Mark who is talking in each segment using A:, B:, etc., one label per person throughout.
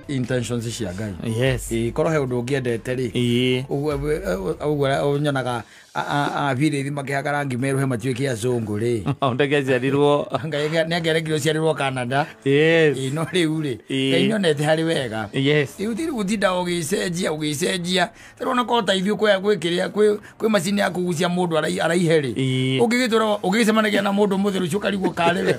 A: Intentions cia Ngai.
B: Yes.
A: Ĩĩ, korwo he ũndũ ũngĩendete rĩ,
B: Ĩĩ.
A: ũguo nyonaga abirĩthi makĩhaka rangi merũ he matuĩke azũngũ rĩ.
B: Ndegeciarirwo.
A: Ngai nĩ angĩarekire ũciarĩrwo Canada.
B: Yes.
A: Ĩĩ, no rĩu rĩ,
B: Ĩĩ.
A: Ngai nĩonete harĩ wega.
B: Yes.
A: Rĩu ti gũtinda ũgĩcenjia ũgĩcenjia, tarĩu ona korwo ta ithuĩ kwĩ kĩrĩa kwĩ macini ya kũgucia mũndũ araihe rĩ,
B: Ĩĩ.
A: ũngĩgĩtũra ũgĩcemanagia na mũndũ mũthĩ rũciũ ũkarigwo karĩ we.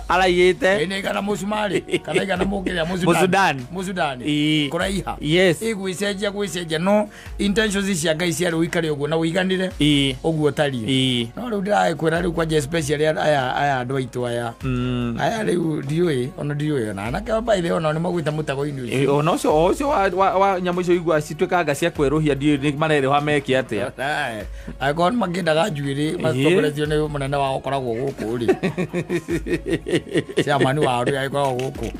B: Araiyĩte.
A: Ĩĩ, nĩ igana mũcumarĩ kana igana mũkĩrĩa
B: Mũsudani.
A: Mũsudani.
B: Ĩĩ.
A: Kũraiha.
B: Yes.
A: Ĩ, gwĩcenjia gwĩcenjia, no intentions cia Ngai ciarĩ ũikare ũguo na ũiganĩre
B: Ĩĩ.
A: ũguo ũtariĩ.
B: Ĩĩ.
A: No rĩu ndĩragĩkwĩra rĩu kwanja especially aya andũ aitũ aya, aya rĩu ndiũĩ, ona ndiũĩ ona anake by the way, ona nĩ magwĩte mũtego-inĩ ũcio.
B: Ĩĩ, ona ũcio o ũcio wa nyamũ icio igua cituĩkanga cia kwerũhia, ndiũĩ nĩ marerĩha meke atĩa.
A: Ae, angĩkorwo nĩ makĩendaga njuĩrĩ matongoretio nĩ mũnene wao ũkoragwo gũkũ rĩ, chairman wao rĩ agĩkoragwo gũkũ.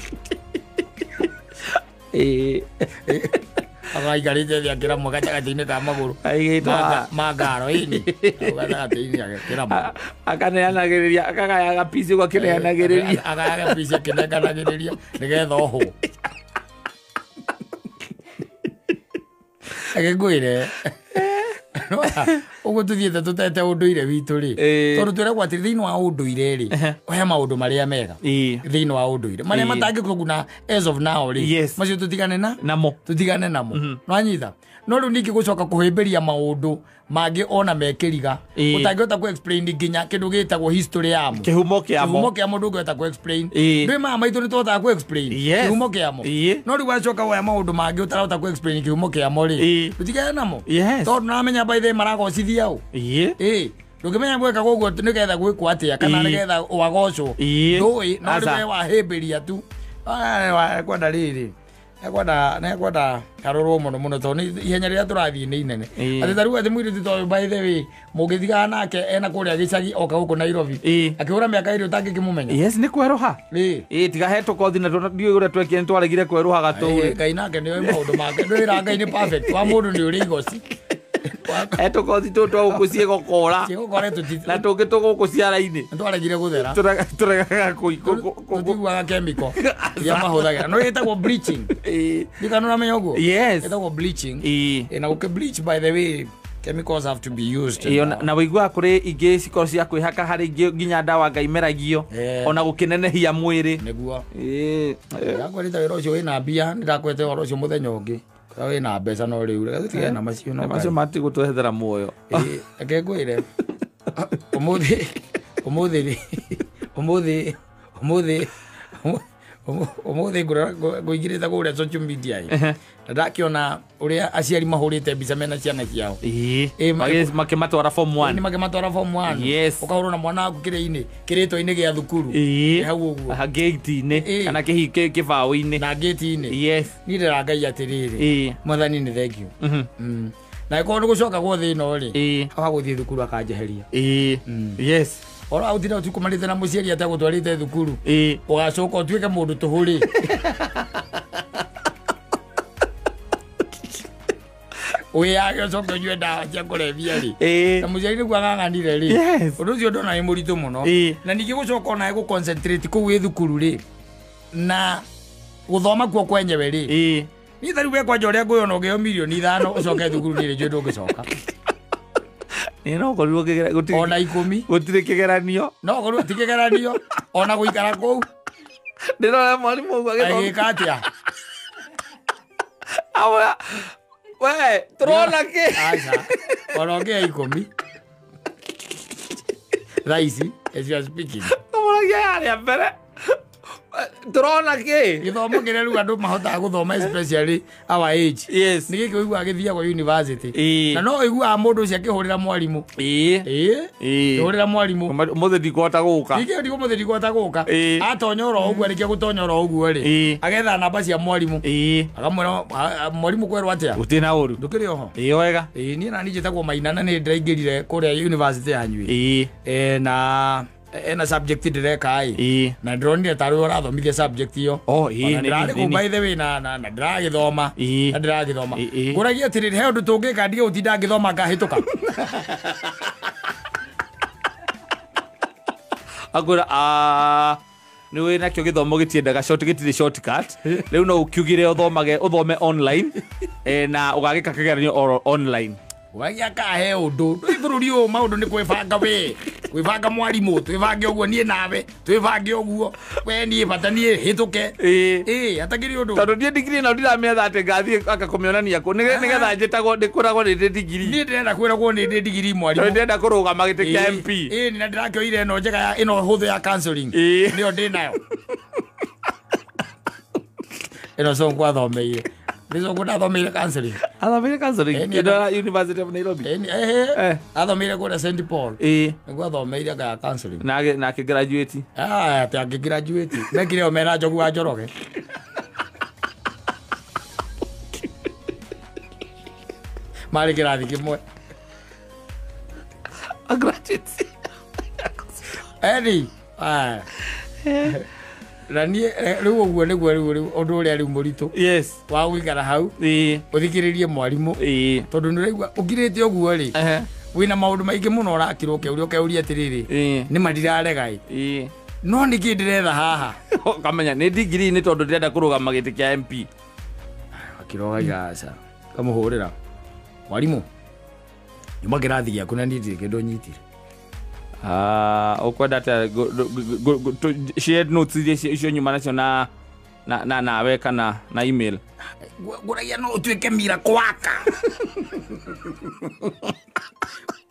B: Ĩĩ.
A: Agaikarĩte thĩ akĩramwo gatagatĩ-inĩ ka magũrũ.
B: Aigĩtwo
A: Ma ngaro ĩni hau gatagatĩ-inĩ agĩkĩramwo.
B: Akaneanagĩrĩria, akagayaga pici ũguo akĩneanagĩrĩria.
A: Agayaga pici akĩnenganagĩrĩria nĩgetha ohwo. Agĩkwĩre ũguo tũthiĩte tũtete ũndũire witũ rĩ,
B: Ĩĩ.
A: tondũ twĩragwo atĩ thĩinĩ wa ũndũire rĩ, he maũndũ marĩa mega
B: Ĩĩ.
A: thĩinĩ wa ũndũire marĩa
B: Ĩĩ.
A: matangĩkũguna as of now rĩ,
B: Yes.
A: macio tũtigane na
B: Namo.
A: tũtigane namo, nwanyita. No rĩu ningĩ gũcoka kũhĩmbĩria maũndũ mangĩ ona mekĩriga
B: Ĩĩ.
A: ũtangĩhota kũ explain nginya kĩndũ gĩtagwo history yamo,
B: Kĩhumo kĩamo.
A: kĩhumo kĩamo ndũngĩhota kũ explain.
B: Ĩĩ.
A: Ndũĩ maya maitũ nĩ tũhotaga kũ explain
B: Yes.
A: kĩhumo kĩamo.
B: Ĩĩ.
A: No rĩu wacoka woya maũndũ mangĩ ũtarahota kũ explain kĩhumo kĩamo rĩ,
B: Ĩĩ.
A: tũtigane namo,
B: Yes.
A: tondũ namenya by the way maragocithia ũ.
B: Ĩĩ.
A: Ĩĩ, ndũngĩmenya gwĩka ũguo nĩgetha gwĩkwo atĩa kana
B: Ĩĩ.
A: nĩgetha wagocwo.
B: Ĩĩ.
A: Ndũĩ, no rĩu
B: Aca.
A: we wahĩmbĩria tu. Kwenda rĩrĩ, nĩkwenda karorwo mũno mũno, tondũ nĩ ihenya rĩrĩa tũrathiĩ nĩ inene.
B: Ĩĩ.
A: Atĩ ta rĩu atĩ mũirĩtu tondũ by the way mũngĩtigana nake ena kũrĩa gĩcagi oka gũkũ Nairobi,
B: Ĩĩ.
A: akĩhũra mĩaka ĩrĩ ũtangĩkĩmũmenya.
B: Yes, nĩ kwerũha.
A: Ĩĩ.
B: Ĩĩ, tiga he tũkothi na ndiũĩ ũrĩa twekire nĩ twaregire kwerũha gatũrĩ.
A: Ĩĩ, Ngai nake nĩoĩ maũndũ make, ndwĩra Ngai nĩ perfect wa mũndũ nĩ ũrĩ igoci.
B: He tũkothi tũtũ twa gũkũ ciĩgokora
A: Ciĩgokora
B: na tũngĩ tũgũkũ ciara-inĩ.
A: Nĩtwaregire gũthera.
B: Tũregaga
A: Tũtiguaga chemical iria mahũthagĩra, no ĩtagwo bleaching.
B: Ĩĩ.
A: Ndikana ũramenya ũguo?
B: Yes.
A: Ĩtagwo bleaching.
B: Ĩĩ.
A: Ĩ, na gũkĩ bleach, by the way, chemicals have to be used.
B: Ĩĩ, na wĩiguaga kũrĩ ingĩ cikorwo cia kwĩhaka, harĩ ingĩ nginya ndawa ngai imeragio
A: Ĩĩ.
B: ona gũkĩnenehia mwĩrĩ.
A: Nĩguo.
B: Ĩĩ.
A: Ndakwĩrĩte wĩra ũcio wĩna mbia, nĩndakwĩte ũhoro ũcio mũthenya ũngĩ kũrĩa wĩna mbeca, no rĩu reke tũtigane na macio, no
B: Macio matigũtwethera muoyo.
A: Ĩĩ, reke ngwĩre, ũmũthĩ ũmũthĩ rĩ, ũmũthĩ ũmũthĩ ũmũthĩ ngũingĩrĩte kũrĩa social media ĩ, na ndakĩona ũrĩa aciari mahũrĩte mbica mena ciana ciao.
B: Ĩĩ.
A: Ĩĩ,
B: Makĩmatwara form
A: nĩ
B: 1.
A: makĩmatwara form 1.
B: Yes.
A: Ũkahũrwo na mwana waku kĩrĩa-inĩ, kĩrĩtwa-inĩ gĩa thukuru.
B: Ĩĩ.
A: Ĩ, hau ũguo.
B: Aha, gate-inĩ
A: Ĩĩ.
B: kana kĩbaũ-inĩ.
A: Na ngĩti-inĩ.
B: Yes.
A: Niĩ ndĩra Ngai atĩrĩrĩ,
B: Ĩĩ.
A: mwathani nĩ thank you. Na ĩkorwo nĩ gũcoka gwothe ĩno rĩ,
B: Ĩĩ.
A: haha gũthiĩ thukuru akanjeheria.
B: Ĩĩ. Yes.
A: Oro ũtinda ũtukũmanĩte na mũciari ategũtwarĩte thukuru,
B: Ĩĩ.
A: ũgacoka ũtuĩke mũndũ tũhũ rĩ, wĩyage ũcoke ũnyue ndawa cia kũrebia rĩ,
B: Ĩĩ.
A: na mũciari nĩguo ang'ang'anire rĩ.
B: Yes.
A: Ũndũ ũcio ndona nĩ mũritũ mũno.
B: Ĩĩ.
A: Na ningĩ gũcoka onawe gũ concentrate kũu wĩ thukuru rĩ, na gũthoma kuo kwenyewe rĩ.
B: Ĩĩ.
A: Niĩ ta rĩu we kwanja ũrĩa ngũyona ũngĩheo mirioni 5 ũcoke thukuru, niĩ nĩ njũĩ ndũngĩcoka.
B: Ĩĩ, no ũkorirwo
A: Ona 10.
B: Gũtirĩ kĩgeranio.
A: No ũkorirwo ti kĩgeranio ona gũikara kũu.
B: Ndĩrona mwarimũ ũguo agĩthoma.
A: Agĩka atĩa?
B: Amwĩra, we tũrona kĩ?
A: Aca, ona ũngĩheo 10 thaa ici as you are speaking,
B: Amũragia yarĩa mbere, tũrona kĩ?
A: Gĩthomo kĩrĩa rĩu andũ mahotaga gũthoma, especially our age,
B: Yes.
A: nĩ gĩkĩ ũiguaga gĩthiagwo university.
B: Ĩĩ.
A: Na no ũiguaga mũndũ ũcio akĩhũrĩra mwarimũ.
B: Ĩĩ.
A: Ĩĩ.
B: Ĩĩ.
A: Kĩhũrĩra mwarimũ.
B: Ũmũthĩ ndikũhota gũka.
A: Ningĩ ndigũ mũthĩ ndikũhota gũka.
B: Ĩĩ.
A: Atonya oro ũguo, arĩkia gũtonya oro ũguo rĩ,
B: Ĩĩ.
A: agetha namba cia mwarimũ,
B: Ĩĩ.
A: akamwĩra, "Ah, ah, mwarimũ, kwerwo atĩa?"
B: Gũtirĩ na ũru.
A: Ndũkĩrĩ oho?
B: Ĩĩ, wega.
A: Ĩĩ, niĩ nani njĩtagwo Maina na nĩ ndĩraingĩrire kũrĩa university yanyu ĩ.
B: Ĩĩ.
A: Ĩ, na ena subject ndĩreka ĩ,
B: Ĩĩ.
A: na ndĩronire tarĩ ũrathomithia subject ĩyo.
B: Oh, ĩĩ,
A: Ona ndĩrarĩ kũu by the way na ndĩragĩthoma.
B: Ĩĩ.
A: Na ndĩragĩthoma.
B: Ĩĩ, ĩĩ.
A: Ngũragia atĩrĩrĩ, he ũndũ tũngĩka ndige gũtinda ngĩthoma ngahĩtũka?
B: Akwĩra, "Ah, Nĩ wĩ nakĩo gĩthomo gĩtiendaga short, gĩtirĩ shortcut. Rĩu no ũkiugire ũthomage, ũthome online, na ũgagĩka kĩgeranio oro online.
A: Wagia kahe ũndũ ndũĩ bũrũri ũyũ maũndũ nĩ kwĩbanga we, kwĩbanga mwarimũ, twĩbange ũguo niĩ nawe, twĩbange ũguo we niĩ bata niĩ hĩtũke. Ĩĩ hatakĩrĩ ũndũ.
B: Tondũ niĩ ndigiri ĩno ndiramĩetha atĩ ngathiĩ anga kũmĩonania kũ, nĩgetha njĩtagwo ndĩkwĩragwo nĩ ndĩ ndigiri.
A: Niĩ ndĩrenda kwĩragwo nĩ ndĩ ndigiri mwarimũ.
B: Tondũ ndĩrenda kũrũgama gĩtĩ kĩa MP.
A: Ĩĩ na ndĩrakĩoire ĩno njega ya ĩno hũthũ ya counseling. Nĩyo ndĩ nayo. Ĩno Sonko athomeire. Nĩ Sonko ndathomeire counseling.
B: Athomeire counseling? Ĩno ya University of Nairobi?
A: Athomeire kũrĩa St Paul. Nĩguo athomeire ya counseling.
B: Na akĩ graduate?
A: Atĩ akĩ graduate. Mekire o mena Njogu wa Njoroge. Marĩ kĩrathi kĩmwe.
B: A graduate.
A: Eni. Na niĩ rĩu ũguo nĩguo rĩu ũndũ ũrĩa rĩu mũritũ.
B: Yes.
A: Wa gũikara hau. Ũthikĩrĩrie mwarimũ. Tondũ nĩ ũraigua ũkirĩte ũguo rĩ. Wĩna maũndũ maingĩ mũno ũrakĩrwo ũkeuria ũkeuria atĩrĩrĩ. Nĩ ma ndirarega ĩ. No nĩkĩ ndĩretha haha?
B: Ũkamenya nĩ ndigiri nĩ tondũ ndĩrenda kũrũgama gĩtĩ kĩa MP.
A: Akĩroga igaca. Kamũhũrĩra. Mwarimũ. Nyuma kĩrathi gĩaku na niĩ ndirĩ kĩndũ nyitire.
B: Ũkwenda atĩa shared notes iria icio nyuma nacio na na nawe kana na email?
A: Ngũragia no ũtuĩke mira kwaka.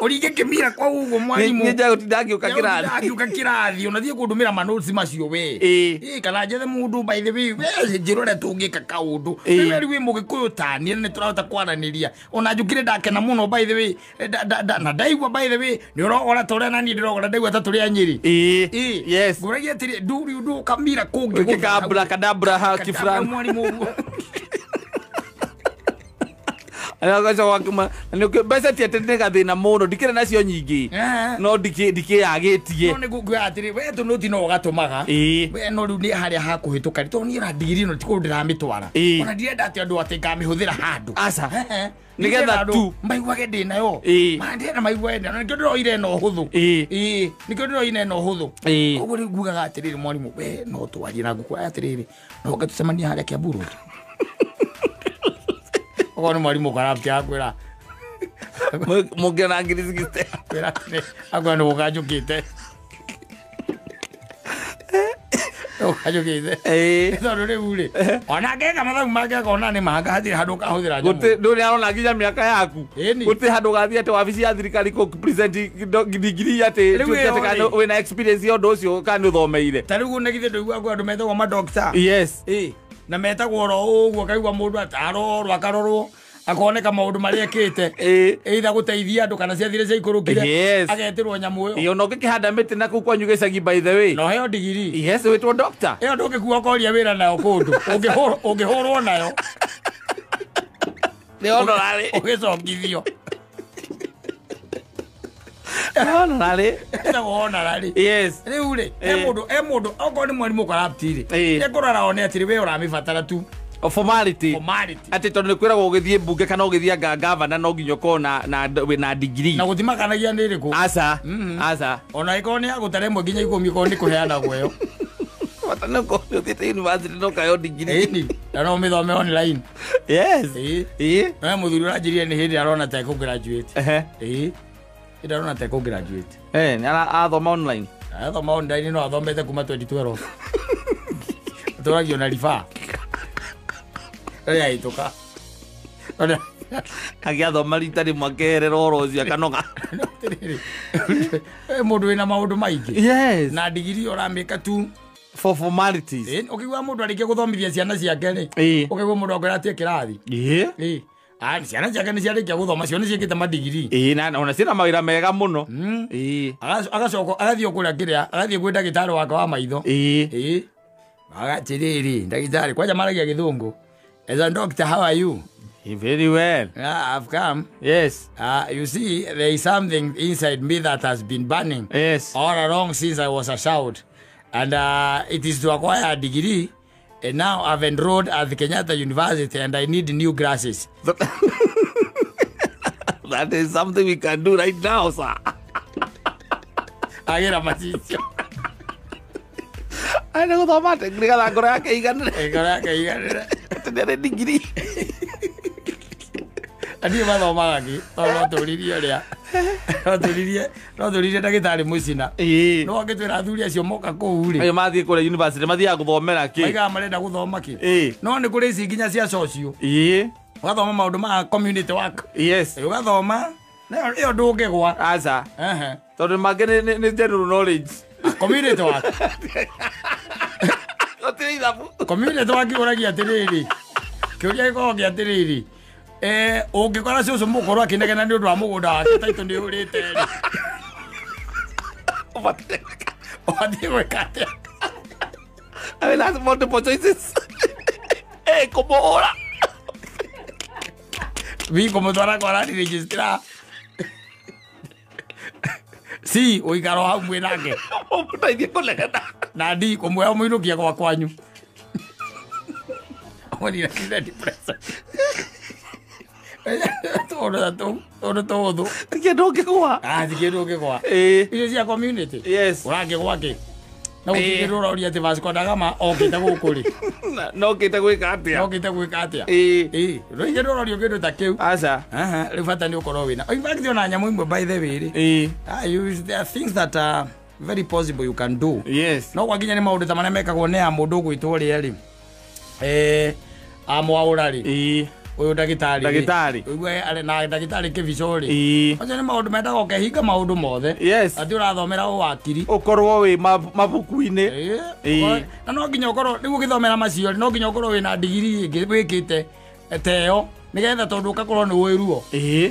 A: Ũringe kĩmira kwa ũguo mwarimũ.
B: Nĩ njaga gũtinda ngĩũka kĩrathi.
A: Ngĩũka kĩrathi, ona thiĩ kũndũmĩra manotes macio we. Ĩĩ kana njethe mũndũ by the way, we njĩra ũrĩa tũngĩka kaũndũ. We rĩu wĩ mũgĩkũyũ ta niĩ na nĩtũrahota kwaranĩria. Ona njũkire ndakena mũno by the way, na ndaigua by the way, nĩ ũrogora ta ũrĩa na niĩ ndĩrogora ndaigua ta tũrĩ a Nyĩrĩ.
B: Yes.
A: Ngũragia atĩrĩ, ndũrĩ ũndũ kamira kũngĩ.
B: Wĩke ka abracadabra ha kifran.
A: Mwarimũ ũguo.
B: Mbeca ti atĩ nĩ gathĩna mũno, ndikĩrĩ nacio nyingĩ. No ndikĩyagĩtie.
A: No nĩ nguga atĩrĩ, we tũnũti no ũgatũmaga. We no rĩu nĩ harĩa ha kũhĩtũka. Tondũ niĩ ona ndigiri ĩno ti kũndũ ndĩramĩtwara. Ona ndirenda atĩ andũ atĩ ngamĩhũthĩra handũ.
B: Aca. Nĩgetha tu
A: maiguage ndĩ nayo. Ma ndĩrenda maiguage ndĩ nayo. Nĩkĩo ndĩroire ĩno hũthũ. Nĩkĩo ndĩroire ĩno hũthũ. Koguo rĩu ngugaga atĩrĩrĩ mwarimũ, we no twarie na ngũkwĩra atĩrĩrĩ, no ũke tũcemanie harĩa Kiambu Road. Okorwo nĩ mwarimũ corrupt akwĩra.
B: Mũngĩona ngiri 60.
A: Akwĩra atĩrĩ, akwĩra nĩ gũka njũkĩte. Ũkanjũkĩte. Tondũ rĩu rĩ, ona angĩka mathabu make akona nĩ manga hatirĩ handũ ũkahũthĩra nyamũ.
B: Ndũrĩ arona nginya mĩaka yaku. Gũtirĩ handũ ũgathiĩ atĩ wabici ya thirikari kũ present ndigiri atĩ tuĩke kana wĩna experience ya ũndũ ũcio kana nĩ ũthomeire.
A: Ta rĩu nĩ githĩ ndũiguaga kwĩ andũ metagwo madoctor.
B: Yes.
A: Na metagwo oro ũguo kaigua mũndũ atarorwo akarorwo akoneka maũndũ marĩa ekĩte. Either gũteithia andũ kana ciathire ciaikũrũkire. Agetĩrwo nyamũ ĩyo.
B: Ona ũngĩkĩhanda mĩtĩ na kũu kwanyu gĩcagi by the way.
A: Na ũheo ndigiri.
B: Yes, wĩtwo doctor.
A: Ĩyo ndũngĩkua ũkoria wĩra nayo kũndũ. Ũngĩhũrwo nayo.
B: Nĩ honorary.
A: Ũgĩcokithio.
B: Honorary.
A: Ĩtagwo honorary.
B: Yes.
A: Rĩu rĩ, he mũndũ okorwo nĩ mwarimũ corrupt rĩ, ekũrora one atĩrĩ we ũramĩbatara tu.
B: Formality.
A: Formality.
B: Atĩ tondũ nĩ kwĩragwo ũgĩthiĩ mbunge kana ũgĩthiĩ anga gavana no nginya ũkorwo na ndigiri.
A: Na gũtimakanagia nĩ ĩrĩkũ.
B: Aca. Aca.
A: Ona ĩkorwo nĩ ya gũtara ĩmwe nginya 10 ĩkorwo nĩ kũheanagwo ĩyo.
B: Bata nĩ ũkorwo nĩ ũthiĩte university na ũkaheo ndigiri.
A: Ĩni. Na no ũmĩthome online.
B: Yes.
A: No mũthuri ũranjĩrire nĩ hĩndĩ arona ta ekũ graduate. Hĩndĩ arona ta ekũ graduate.
B: Nĩ arathoma online.
A: Arathoma online no athomete kuma 2012. Atũragio na ribaa. Rĩahĩtũka.
B: Agĩathoma rita rĩmwe akerera ũhoro ũcio akanoga.
A: Mũndũ wĩna maũndũ maingĩ.
B: Yes.
A: Na ndigiri ũramĩka tu
B: for formalities.
A: Ũkĩigua mũndũ arĩkia gũthomithia ciana ciake rĩ, ũkaigua mũndũ akwĩra atie kĩrathi. Ciana ciake nĩ ciarĩkia gũthoma, cio nĩ ciĩkĩte madigiri.
B: Na ona ciĩna mawĩra mega mũno.
A: Agacoka agathiĩ kũrĩa kĩrĩa, agathiĩ kwĩ ndagĩtarĩ wake wa maitho. Agatĩrĩrĩ, ndagĩtarĩ, kwanja maragia gĩthũngũ. As a doctor, how are you?
B: Very well.
A: Yeah, I've come.
B: Yes.
A: You see, there is something inside me that has been burning.
B: Yes.
A: All along since I was a child. And it is to acquire a degree. And now I've enrolled at the Kenyatta University and I need new glasses.
B: That is something we can do right now, sir.
A: Agera machicho.
B: Arenda gũthoma atĩ nĩgetha ngoro yake ĩiganĩre.
A: Ngoro yake ĩiganĩre.
B: Atĩ nĩarĩ ndigiri.
A: Andiĩ mathomaga kĩ tondũ no tũririe ũrĩa no tũririe ndagĩtarĩ Mũcina. No angĩtwĩra athuri acio moka kũu rĩ.
B: Ayo mathiĩ kũrĩa university mathiaga gũthomera kĩ?
A: Maigaga marenda gũthoma kĩ? No nĩ kũrĩ ici nginya cia social. Ũgathoma maũndũ ma community work.
B: Yes.
A: Ũgathoma na ĩyo ndũngĩgwa.
B: Aca. Tondũ mangĩ nĩ general knowledge.
A: Community work.
B: Gũtirĩ ithabu.
A: Community work ũragia atĩrĩrĩ. Kĩũria gĩkoragwo gĩa atĩrĩrĩ. Ũngĩkora cũcũ mũkũrũ akĩnegena nĩ ũndũ wa mũgũnda wake taitũ nĩ ũrĩte rĩ. Ũbatiĩ gwĩka atĩa?
B: I mean, that's multiple choices. Kũmũhũra.
A: B, kũmũtwara kwa land registrar. C, ũikaro hau mwĩ nake.
B: Ũmũteithie kũnegena.
A: Na D, kũmuoya ũmũinũkie gwa kwanyu. Ũmũnina depression. Tũndũ tũhũthũ.
B: Ti kĩndũ ũngĩgwa.
A: Ti kĩndũ ũngĩgwa. Icio cia community.
B: Yes.
A: Ũrangĩgwa kĩ? Na gũtirĩ kĩndũ ũroria atĩ Vasco da Gama okĩte gũkũ rĩ.
B: Na okĩte gwĩka atĩa?
A: Okĩte gwĩka atĩa? Rĩu kĩndũ ũrorio kĩndũ ta kĩu.
B: Aca.
A: Rĩu bata nĩ ũkorwo wĩna. In fact ona nyamũ imwe by the way rĩ. There are things that are very possible you can do.
B: Yes.
A: No gwakinya nĩ maũndũ ta marĩa mekagwo nĩ a mũndũ ũgwĩtwo ũrĩa rĩ. Amwaũra rĩ. Ũyũ ndagĩtarĩ.
B: Ndagĩtarĩ.
A: Ũigue arĩ na ndagĩtarĩ kĩbico rĩ. Macio nĩ maũndũ mendaga ũkehinga maũndũ mothe.
B: Yes.
A: Atĩ ũrathomera ũwakiri.
B: Ũkorwo wĩ mabuku-inĩ.
A: Na no nginya ũkorwo rĩu ũgĩthomera macio no nginya ũkorwo wĩna ndigiri ĩngĩ wĩkĩte ta ĩyo nĩgetha tondũ ũgakorwo nĩ ũĩ ruo.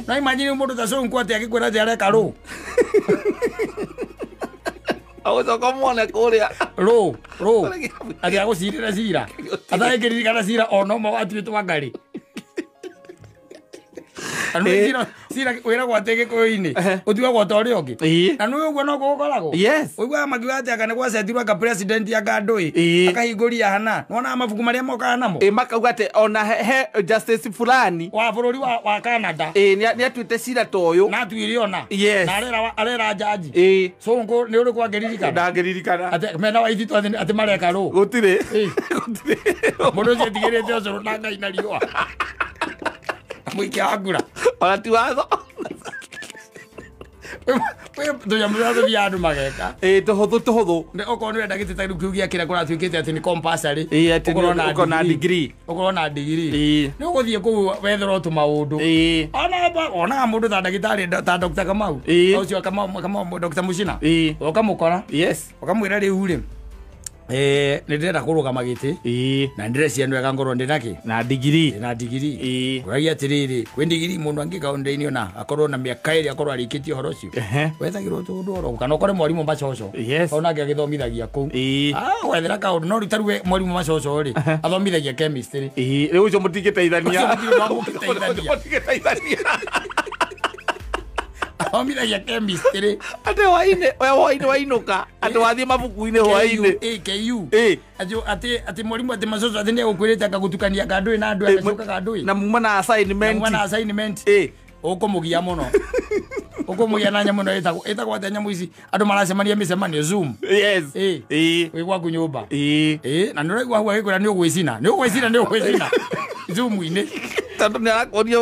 A: No imagine mũndũ ta Sonko atĩ agĩkwĩra atĩ areka rũ.
B: Agũcoka muone kũrĩa.
A: Rũ. Atĩ agũcirĩra cira. Atarĩkĩririkana cira ona ũmwe watuĩtwo ngarĩ. Cira wĩragwo atĩ gĩkũyũ-inĩ ũtuagwo ta ũrĩa ũngĩ. Na nĩ ũguo no gũkoragwo.
B: Yes.
A: Ũiguaga makiuga atĩ anga nĩ gwacetirwo anga president anga ndũĩ akahingũria hana. Nĩwonaga mabuku marĩa mokaga namo.
B: Makauga atĩ ona he justice fulani
A: wa bũrũri wa Canada.
B: Nĩ atuĩte cira ta ũyũ.
A: Na atuire ona.
B: Yes.
A: Na arera jaji. Sonko nĩ ũrĩkũ angĩririkana?
B: Ndangĩririkana.
A: Atĩ mena wa Waititu atĩ mareka rũ.
B: Gũtirĩ. Gũtirĩ.
A: Mũndũ ũcio etigĩrĩte ũcũrũ na Ngai na riũa. Mũikia wa ngura.
B: Ona ti watho.
A: Tũnyamũ tũrĩa tũthiaga andũ mageka.
B: Tũhũthũ.
A: Okorwo nĩ ũrenda gĩtĩ ta rĩu kĩu gĩa kĩrĩa kũratuĩkĩte atĩ nĩ compulsory.
B: Atĩ ũkorwo na degree.
A: Ũkorwo na degree. Nĩ ũgũthiĩ kũu wetherwo tũmaũndũ. Onaga mũndũ ta ndagĩtarĩ ta Dr. Kamau. Ũcio Kamau Dr. Mũcina. Ũkamũkora.
B: Yes.
A: Ũkamwĩra rĩu rĩ. Nĩ ndĩrenda kũrũgama gĩtĩ. Na ndĩreciria nĩ wega ngorwo ndĩ nakĩ?
B: Na ndigiri.
A: Na ndigiri. Ngũragia atĩrĩrĩ, kwĩ ndigiri mũndũ angĩka ũndũ-inĩ ona akorwo na mĩaka ĩrĩ akorwo arĩkĩtie ũhoro ũcio. Wethagĩrwo tũũndũ oro kana ũkore mwarimũ Macoco.
B: Yes.
A: Ona nake agĩthomithagia kũu. Wethera kaũndũ no rĩu ta rĩu mwarimũ Macoco rĩ, athomithagia chemistry.
B: Rĩu ũcio mũtingĩteithania.
A: Mũtingĩteithania. Athomithagia chemistry.
B: Atĩ hwainĩ, we hwainĩ wainũka, atĩ wathiĩ mabuku-inĩ hwainĩ.
A: KU. Atĩ mwarimũ atĩ Macoco atĩ nĩegũkwĩrĩte akagũtukania kandũĩ na andũ agacoka kandũĩ.
B: Na muma na assignment.
A: Na muma na assignment. Ũkũmũgia mũno. Ũkũmũgia na nyamũ ĩno ĩtagwo atĩa nyamũ ici andũ maracemania mĩcemanio Zoom.
B: Yes.
A: Wĩ gwaku nyũmba. Na nĩ ũraigua hau agĩkwĩra nĩ ũgwĩcina. Nĩ ũgwĩcina nĩ ũgwĩcina. Zoom-inĩ.
B: Tondũ nĩ arakuonia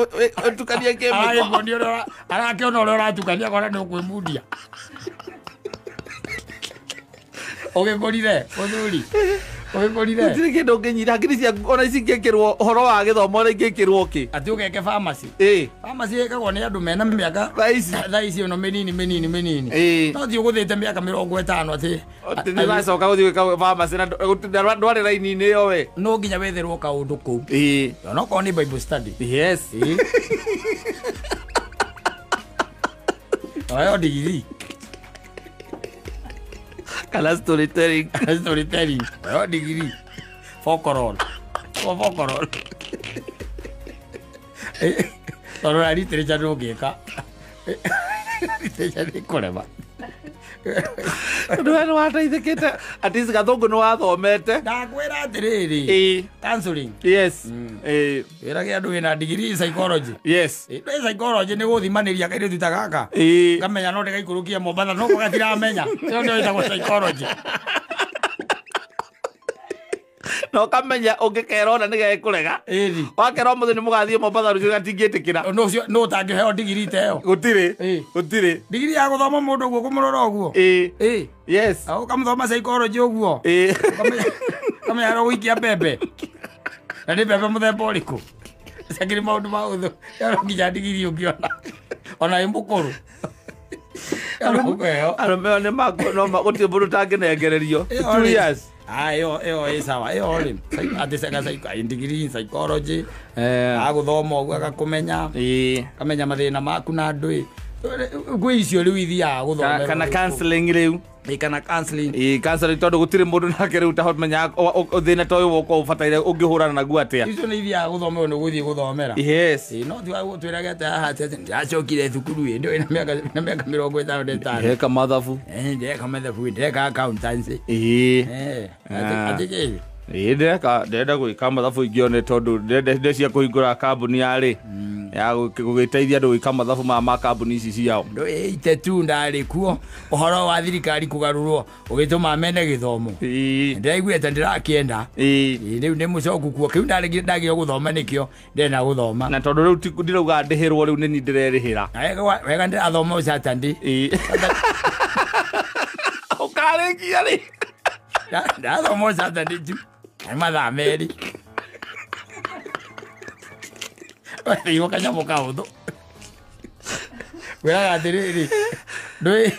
B: ũtukanie chemical.
A: Arakĩona ũrĩa ũratukania akona nĩ ũkwĩmundia. Ũgĩkũrire mũthuri. Ũgĩkũrire.
B: Gũtirĩ kĩndũ ũngĩnyita hakiri ciaku ona ici ingĩkĩrwo ũhoro wa gĩthomo ũrĩa ingĩkĩrwo kĩ.
A: Atĩ ũgeke pharmacy. Pharmacy ĩkagwo nĩ andũ mena mĩaka thaa ici ĩno mĩnini mĩnini mĩnini. No ti ũgũthĩte mĩaka 50 atĩ.
B: Atĩ nĩ ũracoka gũthiĩ gwĩka pharmacy na ndwarĩ raini-inĩ ĩyo we.
A: No nginya wetherwo kaũndũ kũu. Onokorwo nĩ Bible study.
B: Yes.
A: Oyo ndigiri.
B: Kana storytelling.
A: Storytelling. Oyo ndigiri. Folklore. Folklore. Tondũ na literature ndũngĩka. Literature nĩ kũrema.
B: Tondũ we nĩ wateithĩkĩte. At least gathũngũ nĩ wathomete.
A: Ndakwĩra atĩrĩrĩ. Counseling.
B: Yes.
A: Wĩrage andũ wĩna degree psychology.
B: Yes.
A: Ndĩ psychology nĩ gũthimanĩria kairĩtu ta gaka. Ngamenya no ndĩgaikũrũkia Mombatha no gatiramenya. Ĩyo nĩyo ĩtagwo psychology.
B: Na ũkamenya ũngĩkera ona nĩ gegũrega.
A: Ĩni.
B: Wakera ũmũthĩ nĩ mũgathiĩ Mombatha rũciũ gatingĩtĩkĩra.
A: No ũcio no ũtangĩheo ndigiri ta ĩyo.
B: Gũtirĩ.
A: Ĩ.
B: Gũtirĩ.
A: Ndigiri ya gũthoma mũndũ ũguo kũmũrora ũguo.
B: Ĩ.
A: Ĩ.
B: Yes.
A: Ũkamũthoma psychology ũguo.
B: Ĩ.
A: Ũkamenya harĩa ũgũikia mbembe. Na nĩ mbembe mũthemba ũrĩkũ. Cakĩrĩ maũndũ ma ũthũ. No nginya ndigiri ũngĩona. Ona wĩ mũkũrũ.
B: Arũme ĩyo nĩ no gũtirĩ mũndũ ũtangĩnengererio. 2 years.
A: Ah, ĩyo ĩ sawa. Ĩyo rĩ, atĩ ndigiri in psychology. Agũthoma ũguo agakũmenya.
B: Ĩ.
A: Kamenya mathĩna maku na andũ ĩ. Gwĩ icio rĩu ithiaga gũthomera.
B: Kana counseling rĩu.
A: Ĩ, kana counseling.
B: Ĩ, counseling tondũ gũtirĩ mũndũ nake rĩu ũtamenyaga thĩna ta ũyũ woka ũbataire ũngĩhũrana naguo atĩa.
A: Icio nĩ ithiaga gũthomerwo nĩ gũthiĩ gũthomera.
B: Yes.
A: Ĩ, no tiga gũtwĩrage atĩ haha atĩ atĩ ndĩracokire thukuru ĩ, ndĩ na mĩaka 55.
B: Ndĩreka mathabu.
A: Ndĩreka mathabu, ndĩreka accountancy.
B: Ĩ.
A: Atĩ kĩ?
B: Ĩ, ndĩrenda gwĩka mathabu ingĩone tondũ ndĩreciria kũhingũra kambuni yarĩ ya gũgĩteithia andũ gwĩka mathabu ma kambuni ici ciao.
A: Ndũ tu ndarĩ kuo ũhoro wa thirikari kũgarũrwo ũgĩtũma mene gĩthomo. Ndĩraiguire ta ndĩrakĩenda. Rĩu nĩ mũcoku kuo kĩu ndagĩrwo gũthoma nĩkĩo ndĩrenda gũthoma.
B: Na tondũ rĩu ndirauga ndĩhĩrwo rĩu nĩ niĩ ndĩrerĩhĩra.
A: Wega ndĩrathoma Saturday.
B: Ũkarĩkia rĩ?
A: Ndathoma Saturday tu. Nĩ mathaa merĩ. Wetheirwo kanyamũ kahũthũ. Wĩraga atĩrĩrĩ, ndũĩ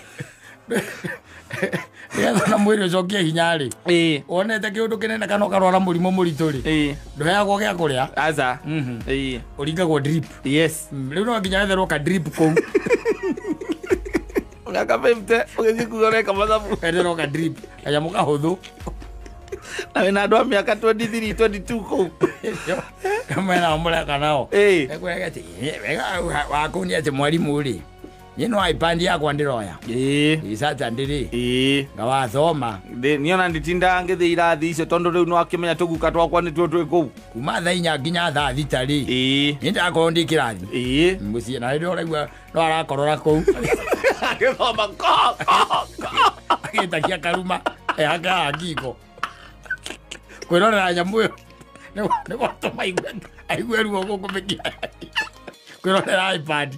A: nĩgetha na mwĩrĩ ũcokie hinya rĩ, wonete kĩũndũ kĩnene kana ũkarwara mũrimũ mũritũ rĩ, ndũheagwo gĩa kũrĩa.
B: Aca.
A: Ũringagwo drip.
B: Yes.
A: Rĩu no nginya wetherwo ka drip kũu.
B: Mĩaka 50 ũgĩthiĩ kuga ũreka mathabu.
A: Wetherwo ka drip, kanyamũ kahũthũ.
B: Na wĩna andũ a mĩaka 23, 22 kũu.
A: Mena mũreka nao. Ekwĩraga atĩ wega wa kũu nĩ atĩ mwarimũ rĩ, niĩ no iPad yakwa ndĩroya. Ĩ Saturday rĩ. Ngawathoma.
B: Niĩ ona nditindaga ngĩthiĩ irathi icio tondũ rĩu nĩwakĩmenya tũguka twakwa nĩtuo twĩ kũu.
A: Kuma thaa 4 nginya thaa 6 rĩ. Niĩ ndĩrakorwo ndĩ kĩrathi. Mũciĩ na rĩrĩa ũraigua no arakorora kũu.
B: Agĩthoma ko ko ko.
A: Agĩtakia karuma ehake haha ngingo. Kwĩrorera nyamũ ĩyo nĩ gwatũma aigue ruo gũkũ mĩkiha. Kwĩrorera iPad.